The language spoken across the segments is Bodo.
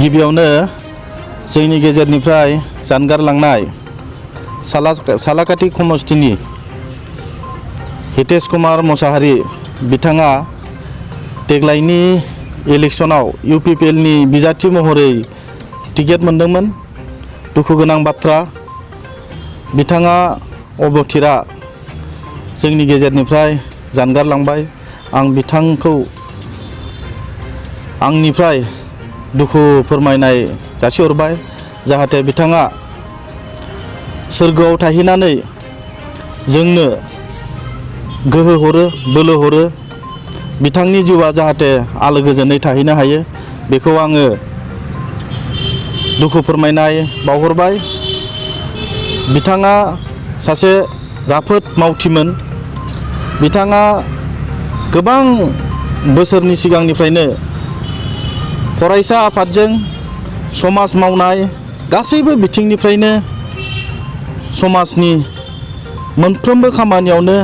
गिबियावनो जोंनि गेजेरनिफ्राय जानगारलांनाय सालाकाथि समस्तिनि हितेश कुमार मोसाहारी बिथाङा देग्लायनि इलेक्शनाव UPPLनि बिजाथि महरै टिकेट मोनदोंमोन। दुखु गोनां बाथ्रा, बिथाङा अबथिरा जोंनि गेजेरनिफ्राय जानगारलांबाय। आं बिथांखौ आंनिफ्राय दुखु फोरमायनाय जासिहरबाय, जाहाथे बिथाङा सोरगोआव थाहैनानै जोंनो गोहो हरो, बोलो हरो, बिथांनि जिउआ जाहाथे आलो गोजोनै थाहैनो हायो, बेखौ आङो दुखु फोरमायनाय बावहरबाय। बिथाङा सासे राफोद मावथिमोन। बिथाङा गोबां बोसोरनि सिगांनिफ्रायनो फरायसा आफादजों समाज मावनाय गासैबो बिथिंनिफ्रायनो समाजनि मोनफ्रोमबो खामानियावनो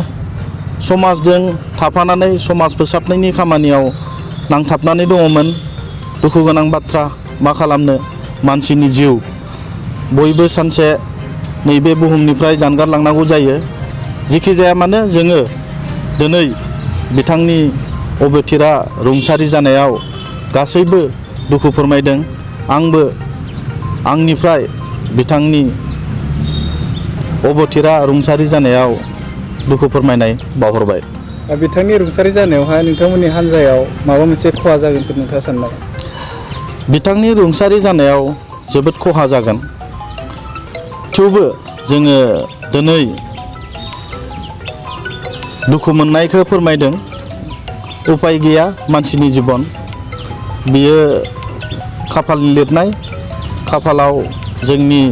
समाजजों थाफानानै समाज फोसाबनायनि खामानियाव नांथाबनानै दङमोन। दुखु गोनां बाथ्रा, मा खालामनो, मानसिनि जिउ, बयबो सानसे नैबे बुहुमनिफ्राय जानगारलांनांगौ जायो। जेखि जाया मानो जोङो दिनै बिथांनि अबथिरा रुंसारि जानायाव गासैबो दुखु फोरमायदों। आंबो आंनिफ्राय बिथांनि अबथिरा रुंसारि जानायाव दुखु फोरमायनाय बावहरबाय। बिथांनि रुंसारि जानायावहाय नोंथांमोननि हान्जायाव माबा मोनसे खहा जागोनखौ नोंथाङा सानो नामा? बिथांनि रुंसारि जानायाव जोबोद खहा जागोन। थेवबो जोङो दिनै दुखु मोननायखौ फोरमायदों। उपाय गैया, मानसिनि जिबन बियो खाफालनि लिरनाय। खाफालाव जोंनि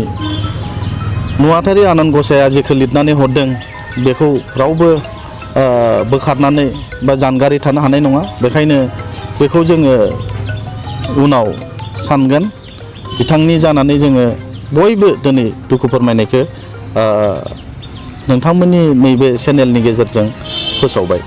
नुवाथारि आनान गसाया जेखौ लिरनानै हरदों बेखौ रावबो बोखारनानै बा जानगारै थानो हानाय नङा। बेखायनो बेखौ जोङो उनाव सानगोन। बिथांनि जानानै जोङो बयबो दिनै दुखु फोरमायनायखौ नोंथांमोननि नैबे चेनेलनि गेजेरजों फोसावबाय।